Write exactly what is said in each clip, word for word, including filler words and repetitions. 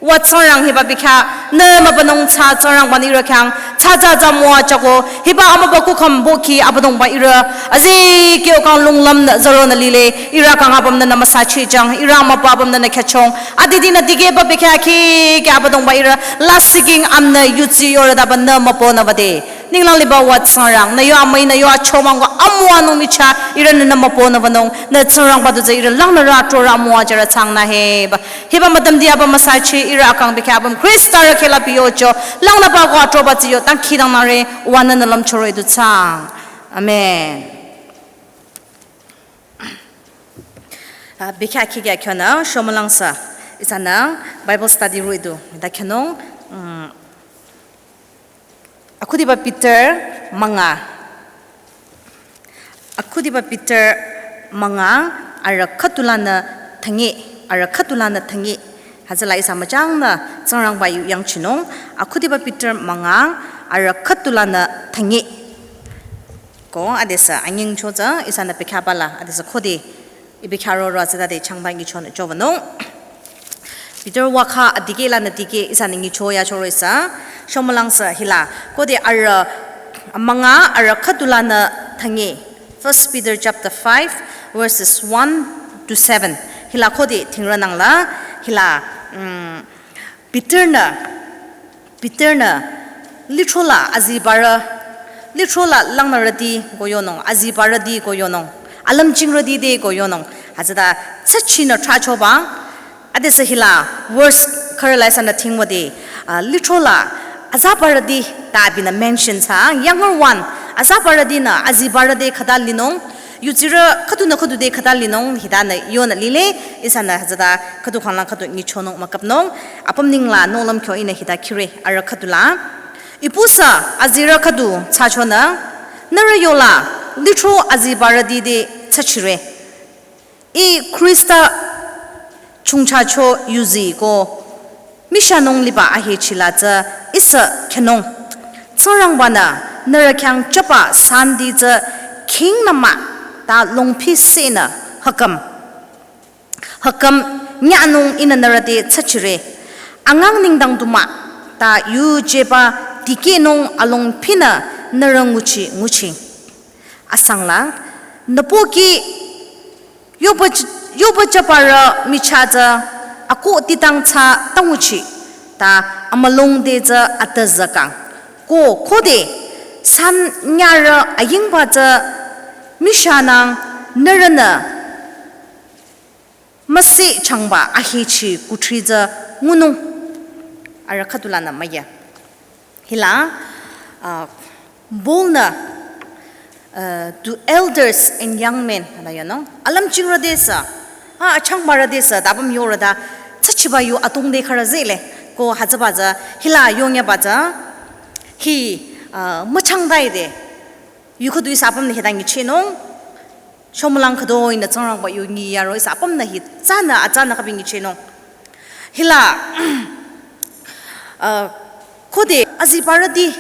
Wa Tsingrang hiba bikha, nü mübünung tsü Tsingrangba nü ihrü khyang, tsü tsü tsü müwa chako, hiba amübükuh khümbo ki Abüdongba ihrü, azi kyo kang lunglam nü zaro nü lile, ihrü kang apüm nü nü müsachijang, ihrü amübü apüm nü nü khyachong, adidi nü dikehba bikha ki, ki Abüdongba ihrü, lasih king am nü yudsi yorüdaba nü mübünü wüde. Ninglang liba wa Tsingrang, nü yo amüi nü yo achomang wa amüwanung michah, ihrü nü nü mübünü wünung, nü Tsingrangba du tsü ihrü langnürü atrorü amüwa jürü tsang nü heba. Hiba müdümdi apüm müsachi ihrü akang bikha apüm Khrista rü khela biyocho, langnüba wa atroba tsiyo, tang kidang nare, wa nü nü lümchoro idu tsang. Amen. Ah, bikha kikya kyonü, shomülang sü, ihsanü Bible study ro idu, da khyonung, mm, Akhudiba Peter münga. Akhudiba Peter münga, arü khüdulanü thangi, arü khüdulanü thangi. Hütsüla ihsa müchangnü Tsingrangba yu yangchinung. Akhudiba Peter münga, arü khüdulanü thangi. Ko adesü anyingcho tsü ihsanü bikha bala, adesü khode I bikha roro tsütade changba nyichonü chowünung. Peter wakha adikehlanü dikeh ihsanü nyicho yachoro ihsa. Shomülang sü hila. Khode arü münga arü khüdulanü thangi. First Peter chapter five, verses one to seven. Hila khode thingrünangla hila, mm, Peter-nü, Peter-nü, lithrola azibarü, lithrola langnürüti ko yonung, azibarüti ko yonung, alümchingrüti te ko yonung, hütsüta tsüchinü thrachoba, adesü hila verse khürüla ihsanü thingwüde, ah, lithrola azabarüti ta abinü mention thsa, younger one, azabarütinü, azibarü te khüta linung, yudsirü khüdunü khüdu te khüta linung, hitanü yonü lile, ihsanü hütsüta khüdu khanglang khüdu nyichonung müküpnung, apüm ningla nohlüm kyo ihnü hita khire, arü khüdula. Ipusü azirü khüdu thsachonü, nührü yola, lithro azibarüti te thsachire. Ih Khrista chungchacho yuzi ko, mishanung liba ahechi la tsü ihsa khenung. Tsingrangbanü nührü khyang chaba santi tsü khingnü mah ta longphi senü hüküm. Hüküm nyanung ihnü nührü te thsachire. Angang nengdang du mah ta yujeba dikehnung alongphinü nührü nguchi nguchi. Asangla, nüpoki yoba ch-, yoba chabarü michah tsü akoh titang tsü tanguchi, ta amülung te tsü atüzükang. Ko khode san nyarü ayingba tsü mishanang nührünü müseh changba ahechi kuthri tsü ngunung. Arü khüdulanü müya. Hila, ah, Paul-nü, ah, to elders and young men, hüta yonung. Alümchingrü te sü, ah, achangbarü te sü, ta apüm yorü ta, thsachiba yu atong te khürü zele, ko hütsüba tsü, hila yongyaba tsü, hi, ah, müchangdai te, yu khüdu ihsa apümnü hita ngichinung, shomülang khüdu ihnü Tsingrangba yu nyi yaro ihsa apümnü hi tsünü atsanü khübi ngichinung. Hila, ah, khode azibarüti,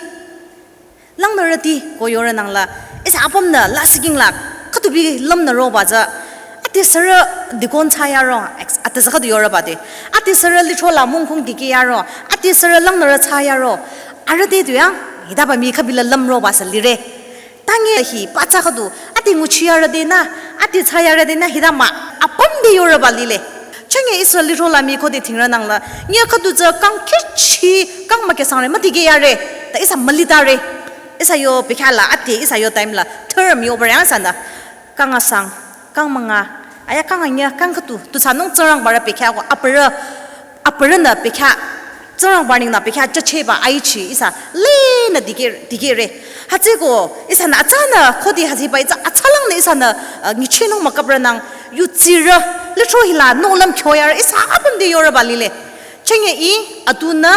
langnürüti ko yorünangla, ihsa apümnü lasih king la, khüdubi lümnü roba tsü, ati sürü dikon thsa yaro, ex-, ati sürü khüdu yorüba te, ati sürü lithrola mungkung dikeh yaro, ati sürü langnürü thsa yaro, arüh te du ya, hitaba mi khübila lüm roba sü lire. Tangi hi, patsa khüdu, ati nguchi yarü te nü, ati thsa yarü te nü, hita mah, apüm te yorüba lile. Chenge Israel lithrola mi khode thingrünangla, nyi khüdu tsü kang khichi, kang mükhesangre, müdikeh yare, ta ihsa mülitare. Ihsa yo bikhala, ati, ihsa yo time la, term yo bürang sanü. Kang asang, kang münga, aya kang anyüh, kang khüdu, tu thsanung Tsingrangbarü bikha ko, abürü, abürünü bikha, Tsingrangba nengdang bikha chacheba aichi ihsa lenü dikeh, dikehre. Hütsüeko ihsanü atsanü khode hütsüba ihsa atsalangnü ihsanü, uh, ngichinung müküprünang yudsirü lithro hila nohlüm kyoyarü ihsa apüm te yorüba lile. Chenge ih atunü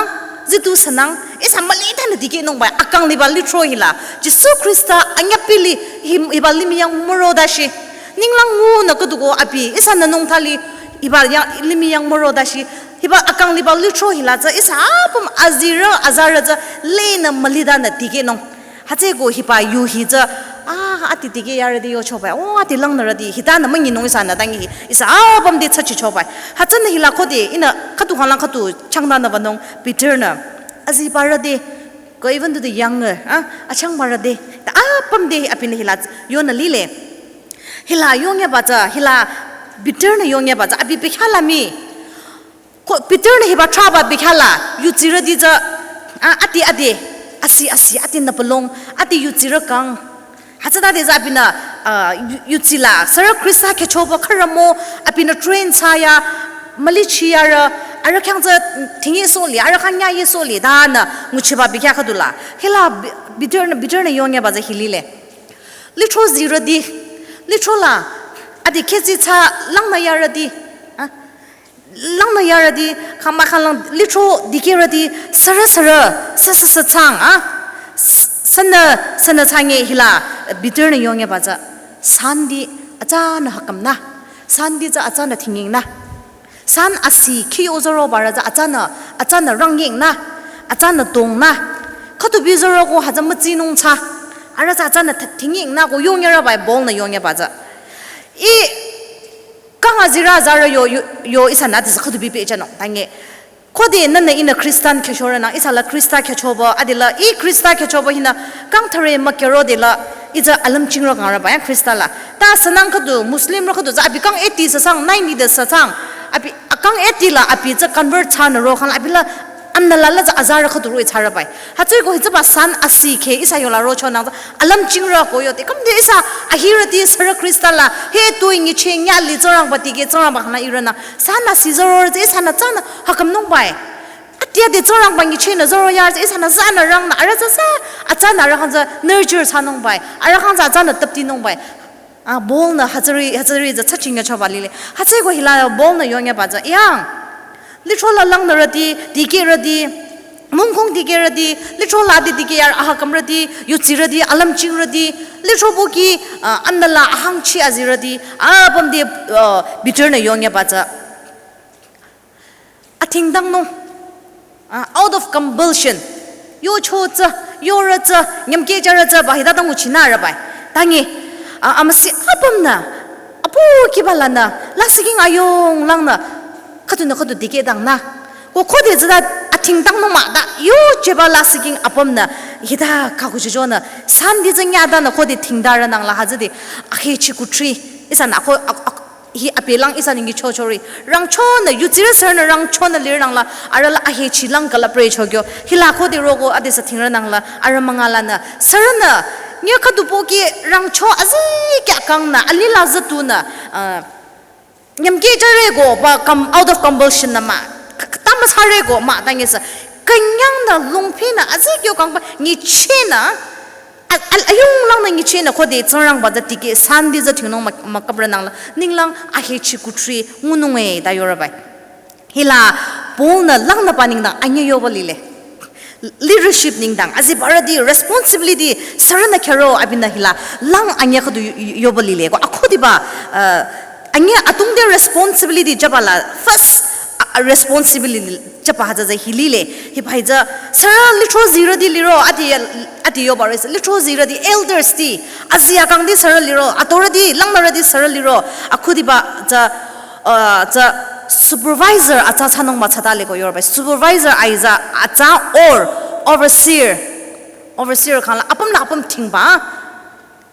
zitu sünang ihsa mülitanü dikehnungba akang liba lithro hila Jisu Khrista anyüpili hi, hiba limih yang müro dashi. Ninglang ngunü khüdu ko abi ihsanü nung thali hiba yang, limih yang müro dashi. Hiba akang liba lithro hila tsü ihsa apüm azirü azarü tsü lenü mülitanü dikehnung. Hütsüeko hiba yu hi tsü Ah, ati tikeh yarüti yochobai. Oh, ati langnürüti. Hitanü münginung ihsanü tangi hi. Ihsa apüm te thsachichobai. Hütsünü hila khode ihnü khüdu khanglang khüdu changdanü wünung Peter-nü. Azibarüti. Ko even to the young, ah, achangbarüti. Ta apüm te abinü hila yonü lile. Hila yongyaba tsü, hila Peter-nü yongyaba tsü, abi bekhyah la mii. Ko Peter-nü hiba thraba bekhyah la, yudsirüti tsü, ah, ati, ati, asi, asi, ati nüpülung, ati yudsirü kang. Hütsütade tsü abinü, ah, yu-, yudsi la, sürü Khrista khyüchoba khürü mo, abinü train thsaya, mülichi yarü, arüh khyang tsü tingi soli, arüh khyang nyaye soli, tanü nguchiba bekhyah khüdu la. Hila Bi-, Peter-nü, Peter-nü yongyaba tsü hi lile. Lithro zirüti, lithro la, ati khetsü thsa langnü yarüti, ah, langnü yarüti, khama khanglang lithro dikehrüti, sürü sürü, sü sü sü thsang, ah. S-, sünü, sünü thsange hila, Peter-nü yongyaba tsü, santi atsanü hakamnü, santi tsü atsanü tingingnü. San asi khi ozoro barü tsü atsanü, atsanü rangyingnü, atsanü dongnü. Khüdu bi zoro ko hütsü mütsinung tsü, arüh tsü atsanü t-, tingingnü ko yongyarabai Paul-nü yongyaba tsü. I kang azirü azarü yo, yo, yo ihsanü ati tsü khüdu bi pehjünung. Tangi, khode nünü ihnü Christian khyüchorünang, ihsa la Khrista khyüchoba, adi la i Khrista khyüchoba hinü kang thare mükhürode la, ih tsü alümchingrü kangrüba, ya Khrista la. Ta sünang khüdu, Muslimrü khüdu, tsü abi kang eighty sü thsang, ninety de sü thsang, abi, kang eighty la abi tsü convert thsanü ro khang, abi la amnü la la tsü azarü khüdu ro ih thsarübai. Hütsüeko hitsüba san asi khi ihsa yola rochonang tsü alümchingrü ko yote. Khümde ihsa ahirüti sürü Khrista la he tu nyicheh nyali Tsingrangba tikeh Tsingrangba khyangla ihrünü. San asi zoro tsü ihsanü tsünü hakamnungbai. Ati ati Tsingrangba nyichehnü zoro ya tsü ihsanü tsünü rangnü arüh tsü tsü atsanü arüh khyang tsü nurture thsanungbai. Arüh khyang tsü atsanü tüptinungbai. Ah, Paul-nü hütsüri, hütsüri tsü thsachinga choba lile. Hütsüeko hila Paul-nü yongyaba tsü yang. Lithro la langnürüti, dikehrüti, mungkong dikehrüti, lithro la di dikeh yarü ahakamrüti, yudsirüti, alümchingrüti, lithro pohki, ah, amnü la ahangchi azirüti, apüm te, ah, Peter-nü yongyaba tsü. Athingdangnung, ah, out of compulsion. Yocho tsü, yorü tsü, nyümkeh jarü tsü, ba hita dang nguchinürübai. Tangi, ah, amüsi apümnü, apu kiba lanü, lasihking ayung langnü, khüdunü khüdu dikehdangnü. Ko khode tsüta athingdangnung mah ta, yocheba lasihking apümnü, hita khakuchichonü, santi tsü nyadanü khode thingdarünang la hütsüde, akhechi kuthri, ihsanü ko, ak-, ak-, hi apelang ihsa ningki chochori. Rangchonü, yudsirü sürünü rangchonü lirnang la, arüh la ahechi lang kala pray chokyo. Hila khode roko adi sü thingrünang la, arüh münga lanü. Sürünü, nyi khüdu pohki rangcho azikyah kangnü, alih la zütunü, ah, nyümkeh jarü ko ba com-, out of compulsion nü mah, k-, k-, tamüsarü ko mah, tangi sü. Künyangnü longphinü, azikyo kangba, nyichehnü, A-, a-, ayung langnü nyichehnü khode Tsingrangba tsü tikeh santi tsü thingnung mah-, mahkhaprünang la ninglang ahechi kuthri ngunung e ta yorübai. Hila Paul-nü langnüba nengdang anyüh yoba lile. Leadership nengdang, azibarüti responsibility sürünü khüro abinü hila lang anyüh khüdu y-, y-, yoba lile. Ko akhudiba, uh, anyüh atungde responsibility jüba la first, a, a, responsibility jüba hütsü tsü hi lile. Hiba hi tsü sürü lithro zirüti liro, adi, adi yobarü sü lithro zirüti elders ti, azi akangti sürü liro, atorüti, langnürüti sürü liro, akhudiba tsü, uh, tsü supervisor atsa thsanungba thsatale ko yorübai. Supervisor ai tsü atsa or overseer. Overseer khangla apüm la apüm thingba.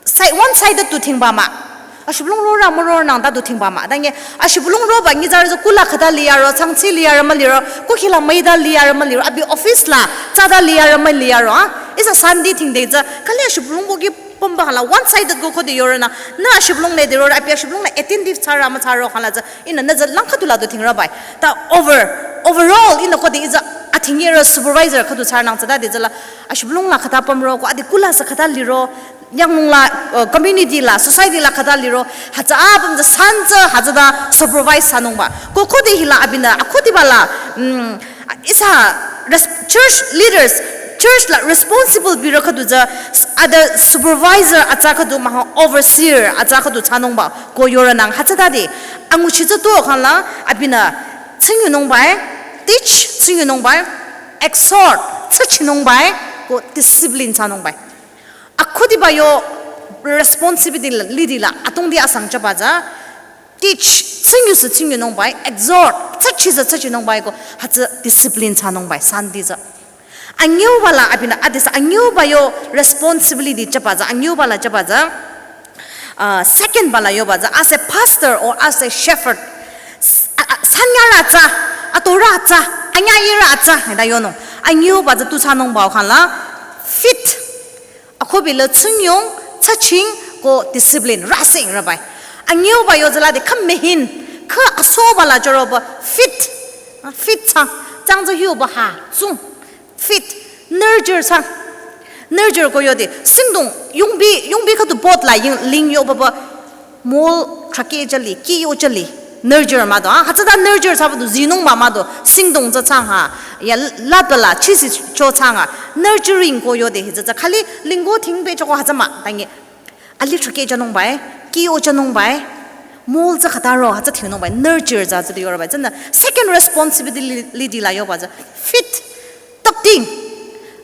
Side, one sided tu thingba mah. Ashibülung rorü mürorünang ta tu thingba mah. Tangi ashibülung roba nyitsarü tsü kula khata liyaro, changchi liyaro müliro, kukhila müita liyaro müliro, abi office la tsata liyaro müliyaro, ah. Ihsa santi thingde tsü, khali ashibülung pohki pümba khala one sided ko khode yorünü, nü ashibülung lede rorü, abi ashibülung la attentive thsaro müthsaro khala tsü, ihnü nü tsü lang khüdu la tu thingrübai. Ta over, overall, ihnü khode ih tsü athingirü supervisor khüdu thsarünang tsütade tsüla, ashibülung la khata pümro ko, adi kula sü khata liro, yanglung la, uh, community la, society la khata liro, hütsü apüm tsü san tsü hütsüta supervise thsanungba. Ko khode hila abinü, akhudiba la, mm, ihsa res-, church leaders, church la responsible birü khüdu tsü, s-, ada supervisor atsa khüdu maha overseer atsa khüdu thsanungba. Ko yorünang hütsütade, anguchi tsü tu khangla, abinü, tsingyunungbai, teach, tsingyunungbai, exhort, thsachinungbai, ko discipline thsanungbai. Akhudiba yo, responsibility la, lidi la, atongdi asang chaba tsü, teach, tsingyusü tsingyunungbai, exhort, tsüchisü tsüchinungbai ko, hütsü discipline thsanungbai, santi tsü. Anyüuba la abinü, adisü anyüuba yo responsibility chaba tsü, anyüuba la chaba tsü, uh, second ba la yoba tsü, as a pastor or as a shepherd, s-, a, a, sanyara tsü, atora tsü, anyüira tsü, hita yonung. Anyüuba tsü tu thsanungba khala, feet, akohbi la tsingyung, tsüching, ko discipline, rasing rabai. Anyüuba yo tsüla de kham mehin, kha asoba la choroba, feet, ah, feet tsang, tsang tsü hiuba ha, tsung, feet, nurture tsang. Nurture ko yode, singdong, yungbi, yungbi khatu pot la ying, ling yoba ba, mol trake chali, ki yo chali, nurture mado, ah, hütsüta nurture thsaba du, zinungba mado, singdong tsü tsang ha, ya, latba la, chisi cho tsang ha, nurturing ko yode, hitsü tsü, khali, lingo thingbe choko hütsü mah, tangi, ali trake chanungbai, ki yo chanungbai, mol tsü khataro, hütsü thingnungbai, nurture tsü tsü yorabai, tsünü, second responsibility la yoba tsü, feet, tapting.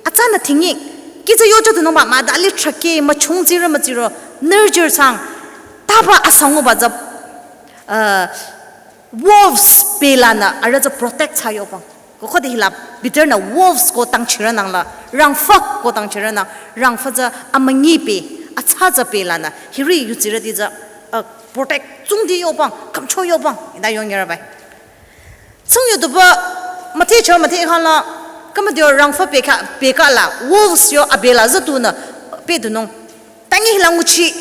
Atsanü thingi. Ki tsü yo chadunungba mah dali trake, machung tsiro, matsiro, nurture tsang. Taba asanguba tsü, uh, wolves pe lanü, arüh tsü protect thsa yobang. Ko khode hila, Peter nü wolves ko tangchirü nang la, rangfa ko tangchirü nang, rangfa tsü amangi pe, atsa tsü pe lanü, hiri yutsirüti tsü, uh, protect tsungdi yobang, kamcho yobang, ida yongyarabai. Tsingyu duba, mate cho mate khala, kama dio rangfa peka, peka la, wolves yo abela zatunü, pedunung. Tangi hila nguchi,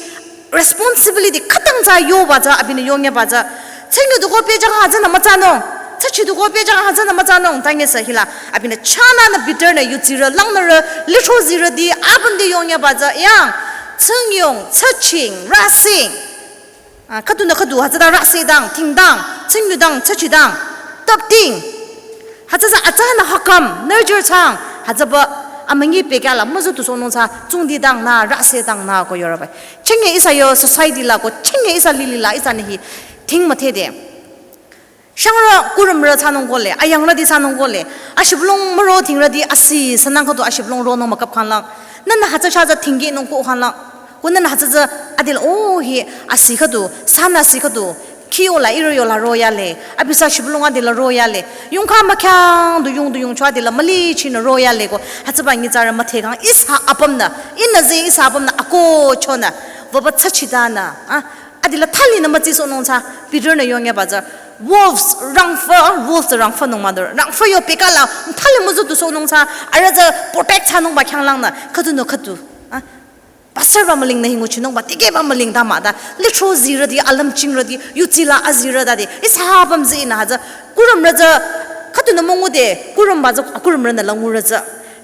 responsibility, khatang tsü yoba tsü, abinü yongyaba tsü. Tsingyu duko pejang ha tsünü matsanung. Tsüchi duko pejang ha tsünü matsanung. Tangi sü hila, abinü chananü Peter nü yutsirü, langnürü, litro zirüti, abamdi yongyaba tsü, yang. Tsingyung, tsüching, rasing. Ah, khüdunü khüdu, hütsüta rasedang, tingdang, tsingyudang, tsüchidang, tapting. Hütsüta atsanü hakam, nurture thsang, hütsüba amangi pekala, müzu tu sonung tsü, tsungdidang nü, rasedang nü, ko yorabai. Chinge ihsa yo society la, ko chinge ihsa lili la, ihsanü hi, ting müthede. Shangrü, kurümrü thsanung kole, ayangrüti thsanung kole, ashibülung müro tingrüti asi, sünang khüdu ashibülung ronung mükap khanlang. Nünü hütsü chaza tingge nung ko khanlang. Ko nünü hütsü tsü adil, oh, hi asi khüdu, sünü asi khüdu, khi yola, iro yola royale, abisa shibülung adila royale, yungkha makhyang du yung du yungcho adila mülichinü royale ko, hütsüba nyitsarü müthekang, ihsa apümnü, ihnü zi ihsa apümnü, ako chonü, wüba tsüchidanü, ah, adila thalinü mütsi sonung tsü, Peter nü yongyaba tsü, wolves, rangfa, wolves rangfa nung mado, rangfa yo pekala, thali müzu tu sonung tsü, arüh tsü protect thsanungba khyanglangnü, khüdunü khüdu, ah, pastor ba mülingnü hi nguchinungba, tikehba müling ta mah ta, litro zirüti, alümchingrüti, yutsila azirütade, ihsa apüm zinü hütsü, kurümrü tsü, khüdunü müngude, kurümba tsü, kurümrünü la ngurü tsü.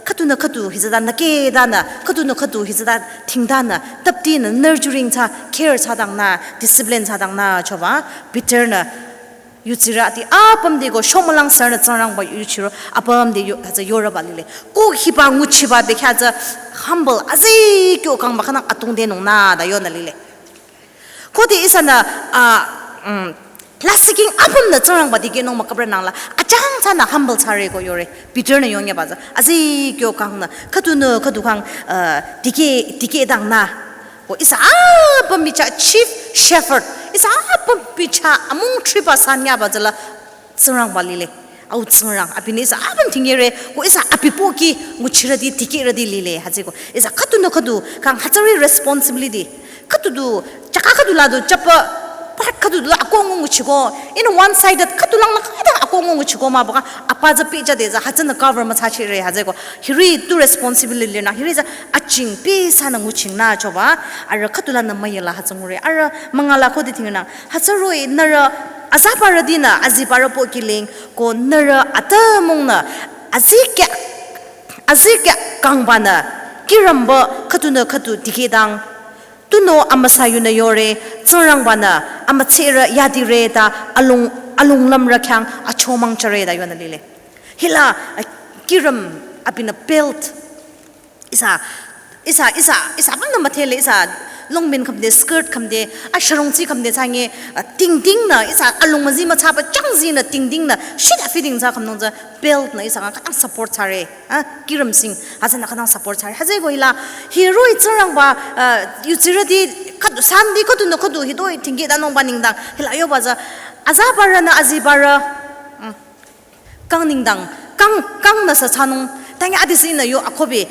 Khüdunü khüdu hitsüta nükedanü, khüdunü khüdu hitsüta tingdanü, taptinü, nurturing thsa, care thsadangnü, discipline thsadangnü, choba, Peter nü, yutsirüti apümdi ko, shomülang sürünü Tsingrangba yuchiro, apümdi yu, hütsü yoraba lile. Ko hiba nguchiba bekhyah tsü, humble, azi kyo kangba khanang atungdenung nü, ta yonü lile. Khode ihsanü, ah, mm, plasticing apümnü Tsingrangba dikehnung mükapre nangla, achang thsanü humble thsare ko yore. Peter nü yongyaba tsü, azi kyo kangnü, khüdunü khüdu kang, ah, dikeh, dikehdangnü. Ko ihsa apüm bicha chief shepherd, ihsa apüm bicha amung triba sanyaba tsüla, Tsingrangba lile. Au Tsingrang, abinü ihsa apüm tingere, ko ihsa abi pohki, nguchirüti, dikehrüti lile, hütsüko. Ihsa khüdunü khüdu, kang hütsüri responsibility. Khüdu du, chaka khüdu la du, chapa, part khüdu du la, ako ngu nguchiko. In one sided, khüdu lang la, khüdu ako ngu nguchiko mah baka, apa tsü pehjüde tsü, hütsünü cover müthsachire, hütsüko. Hiri tu responsibility nü, hiri tsü aching, pehsanü nguchingnü choba, arüh khüdu lanü müyela hütsü ngure, arüh müngala khode tingnü, hütsü roh-i nührü, azaparütinü, aziparü pohkiling, ko nührü atümungnü, azikyah, azikyah kangbanü, kirümba khüdunü khüdu dikehdang, tunüo amüsa yunü yore, Tsingrangbanü, amütserü yadire ta, alung, alunglümrü khyang, achomang chare ta yonü lile. Hila, ah, kirüm abinü belt, ihsa, ihsa, ihsa, ihsa apümnü müdhele, ihsa longpant khümde, skirt khümde, a sharongtsi khümde thsange, a, tingting nü, ihsa alung müzi müthsaba changzi nü tingting nü, shida fitting thsa khümnung tsü belt nü ihsa kang khütang support thsare, a, kihrüm sing, hütsünü khütang support thsare. Hütsüeko hila, hiroh-i Tsingrangba, a, yudsirüti, khüdu, Sunday khüdunü khüdu, hitoi tingkehtanungba nengdang, hila yoba tsü, azabarü nü azibarü, mm. Kang nengdang, kang, kang nü sü thsanung, tangi adisi nü yo akohbi,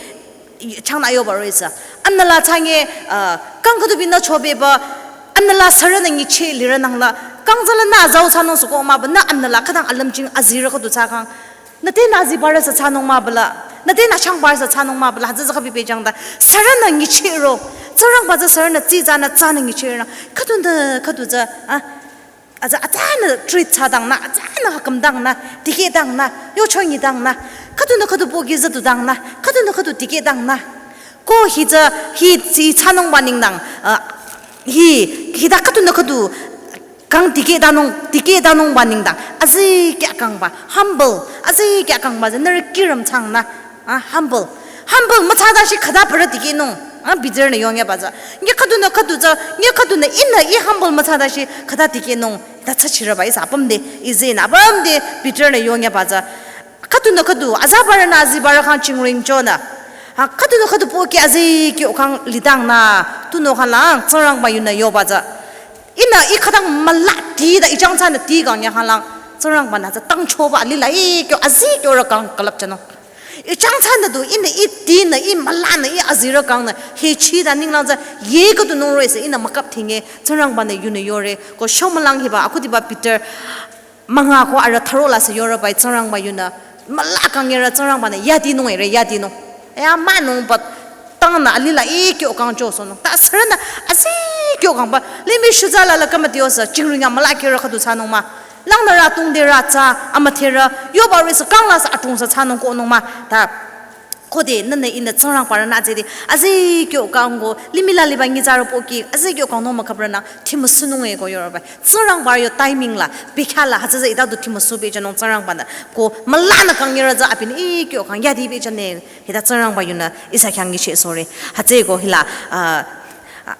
changnü yoba roh-i tsü. Amnüla thsange, a, kang khüdu binü chobeba, amnüla sürünü nyicheh lirü nangla, kang tsüla nü azau thsanung süko mah ba, nü amnüla khütang alümching azirü khüdu thsakhang. Nü te nü azibarü sü thsanung mah bala, nü te nü changbarü sü thsanung mah bala, hütsü tsü khübi pehjüng ta, sürünü nyichehro, Tsingrangba tsü sürünü tsi thsanü thsanü nyichehro, khüdunü khüdu tsü, a, aza, azanü treat thsadang nü, azanü hakümdang nü, dikehdang nü, yochonyidang nü, khüdunü khüdu pohki züdudang nü, khüdunü khüdu dikehdang nü. Ko hi tsü, hi tsü thsanungba nengdang, a, hi, hita khüdunü khüdu, kang dikehtanung, dikehtanungba nengdang, azikyah kangba, humble, azikyah kangba, tsü nührü kihrüm thsang nü, a, humble. Humble müthsadashi khüta parü dikehnung. A, Peter nü yongyaba tsü. Nge khüdunü khüdu tsü, nge khüdunü ihnü ih humble müthsadashi khüta dikehnung. Ta thsachirüba ihsa apümde, izenü apümde Peter nü yongyaba tsü. Khüdunü khüdu, azabarü nü azibarü kang chingring chonü. Ha, khüdunü khüdu pohki azikyo kang lidang nü, tunüo khanglang, Tsingrangba yunü yoba tsü. Ihnü ih khütang mülati ta ih chang thsanü ti kang ya khanglang, Tsingrangba nü tsü tangchoba lila ikyo azikyo rü kang külüpchanung. Ih chang thsanü du, ihnü ih tinü, ih mülanü, ih azirü kangnü, hechi ta ninglang tsü, ye khüdunung roh-i sü, ihnü mükap tinge, Tsingrangba nü yunü yore, ko shomülang hiba, akhudiba Peter, münga ko arüh thüro la sü yore bai Tsingrangba yunü, müla kang yere Tsingrangba nü, yadinung ere, yadinung. Ya münung ba, tangnü alila ikyo kang chosohnung. Ta sürünü, azikyo kangba, limih shutsa la la kama diyo sü, chingring ya müla kere khüdu thsanung mah. Langnürü tungderü tsü amüdherü, yoba roh-i sü kang la sü atung sü thsanung kohnung mah, ta. Khode nünü ihnü Tsingrangbarü nü tsüde, azikyo kang ko, limih la liba nyitsarü pohki, azikyo kangnung mükhaprü nü, thimüsunung e ko yore bai. Tsingrangbarü yo timing la, bekhyah la, hütsü tsü hita du thimüsu pehjünung Tsingrangba nü, ko, mülanü kang yere tsü abinü ikyo kang yadi pehjüne, hita Tsingrangba yunü, ihsa khyang nyichehsohre. Hütsüeko hila, a, a,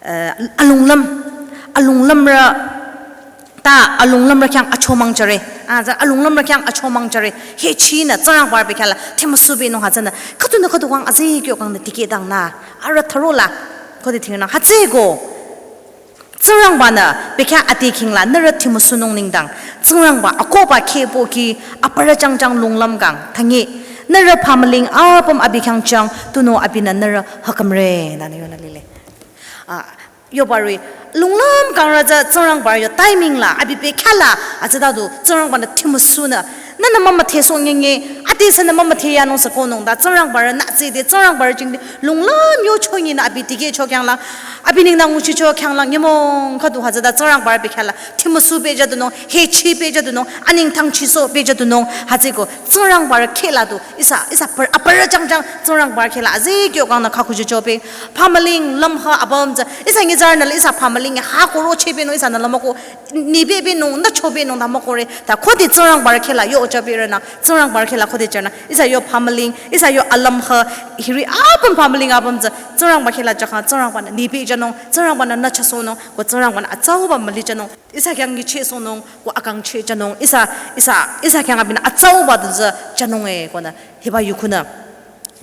Eh, alunglüm, alunglümrü, ta alunglümrü khyang achomang jüre. Ah, tsü alunglümrü khyang achomang jüre. Hechinü, Tsingrangbarü bekhyah la, thimüsu pehnung hütsünü. Khüdunü khüdu kang azikyo kangnü dikehdang nü. Arüh thüro la, khode tingnü. Hütsüeko, Tsingrangba nü, bekhyah ade khingla, nührü thimüsunung nengdang. Tsingrangba, akohba kheh pohki, aparü jangjang lunglüm kang, tangi. Nührü phamüling, apüm abi khyang jang, tunüo abinü nührü hakümre, nünü yonü lile. Ah, yoba roh-i, lunglüm kangrü tsü Tsingrangbarü yo timing la, abi bekhyah la, atsüta du, Tsingrangba nü thimüsunü. Nünü mümüdhesoh nyenye, ade sünü mümüdhe yanung sü kohnung ta, Tsingrangbarü nü tsüde, Tsingrangbarü jingde, lunglüm yochonyinü abi dikehcho khyanglang, abi nengdang nguchicho khyanglang, nyümong khüdu hütsüta Tsingrangbarü bekhyah la, thimüsu pehjüdunung, hechi pehjüdunung, anengdang chisoh pehjüdunung, hütsüeko, Tsingrangbarü kheh la du, ihsa, ihsa par-, aparü jangjang, Tsingrangbarü kheh la, azikyo kangnü khakhujichope, phamüling lümha apüm tsü, ihsa nyitsarünü la, ihsa phamüling ha ko rocheh pehnung, ihsanü la müko, nyibe pehnung, nücho pehnung ta mükore, ta khode Tsingrangbarü kheh la, yochapirünü, Tsingrangbarü kheh la khode jünü, ihsa yo phamüling, ihsa yo alümha, hiri apüm phamüling apüm tsü, Tsingrangba kheh la jükhang, Tsingrangba nü nyibe jünung, Tsingrangba nü nüchasohnung, ko Tsingrangba nü atsauba müli jünung. Ihsa khyang nyichehsohnung, ko akangcheh jünung, ihsa, ihsa, ihsa khyang abinü atsauba du tsü jünung e, konü, hiba yukhunü.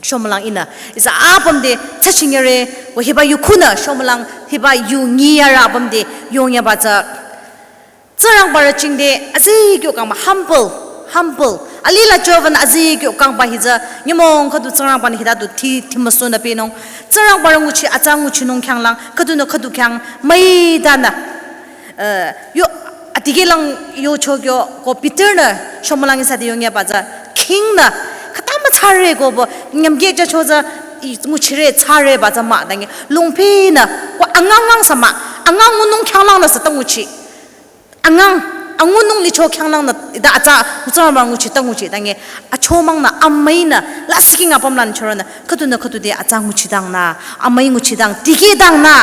Shomülang ihnü, ihsa apüm te, thsachingere, ko hiba yukhunü, shomülang, hiba yu nyiyarü apüm te, yongyaba tsü. Tsingrangbarü jingte, azikyo kangba, humble, humble. Alila jovan azikyo kangba hi tsü, nyümong khüdu Tsingrangba nü hita du thi, thimüsunü pehnung. Tsingrangbarü nguchi, atsa nguchinung khyanglang, khüdunü khüdu khyang, müitanü. Eh, yo, adikehlang yocho kyo, ko Peter nü, shomülang ihsa te yongyaba tsü, khingnü, khüta müthsare ko bo, nyümkeh jücho tsü, i, nguchire thsareba tsü mah tangi, lungphinü, ko angang ngang sü mah, angang ngunung khyanglangnü sü ta nguchi. Angang, angunung licho khyanglangnü, ita atsa, Tsingrangba nguchi ta nguchi tangi, achomangnü, amüinü, lasih king apüm lan chorünü, khüdunü khüdu te atsa nguchidangnü, amüi nguchidang, dikehdangnü,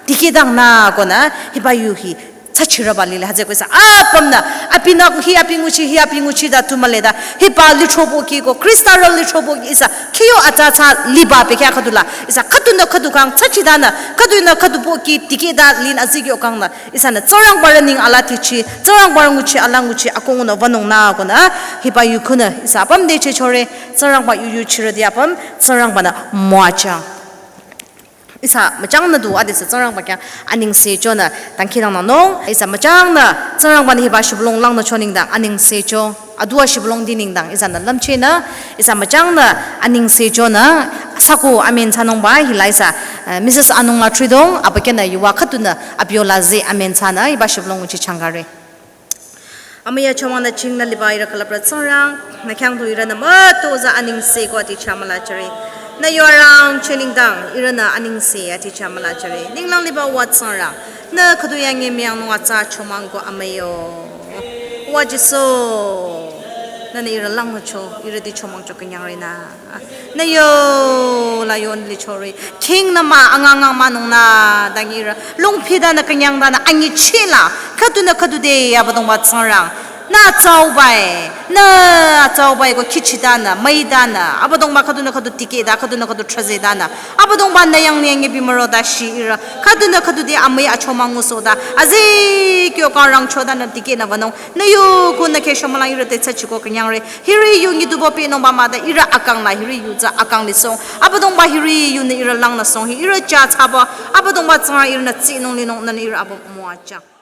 dikehdangnü, konü, hiba yu hi, thsachirüba lile hütsüko ihsa apümnü, abinü hi abi nguchi, hi abi nguchi ta tu mühle ta, hiba lithro pohki ko, Khristarü lithro pohki ihsa, khiyo atsa atsa liba bekhyah khüdula, ihsa khüdunü khüdu kang thsachidanü, khüdunü khüdu pohki tikehta lin azikyo kangnü, ihsanü Tsingrangbarü neng alaa tichi, Tsingrangbarü nguchi, alaa nguchi, akongnü wünung nü konü, hiba yukhunü, ihsa apüm te chechore, Tsingrangba yu yuchirüti apüm, Tsingrangbanü müwajüng. Ihsa müchangnü du adesü Tsingrangba khyang anengse chonü dangkhidangnang nung. Ihsa müchangnü Tsingrangbanü hiba shibülung langnü cho nengdang anengse cho. Aduwa shibülung di nengdang ihsanü lümchehnü. Ihsa müchangnü anengse chonü sako amen thsanungba hila ihsa, eh, Missus Anung la thridong, abükyünü yuva khüdunü abi yola zeh amen thsanü hiba shibülung nguchi changkare. Amüi achomang nü jingnü liba ihrü külüprü Tsingrang, nü khyang du ihrünü mütozah anengse ko ati chah mülajüre. Nü yo arangcheh nengdang ihrünü anengse ati chah mülajüre. Ninglang liba Uwa Tsingrang, nü khüdu yange müyangnung atsa achomang ko amüi yo. Uwa Jisu, nünü ihrü langnücho, ihrüti chomangcho künyangre nü. Nü yo la yo lichore. King nü mah angang angang mahnung nü dang ihrü. Lungphi tanü künyang tanü anyichila. Khüdunü khüdu te Abüdongba Tsingrang. Nü atsauba-i. Nü atsauba-i ko khichi tanü, müi tanü. Abüdongba khüdunü khüdu tikehta, khüdunü khüdu thraze tanü. Abüdongba nü yang nü yang nge bimüro ta shi ihrü. Khüdunü khüdu te amüi achomang ngusohta. Azikyo kang rangcho tanü tikehnü wünung. Nü yu ko nü kheh shomülang ihrü te thsachiko künyangre. Hiri yu nyidubo pehnungba mah ta ihrü akang la hiri yu tsü akang lisong. Abüdongba hiri yunü ihrü langnü song hi ihrü chah thsaba. Abüdongba Tsingrang ihrünü tsinung linung nünü ihrü apüm müwajüng.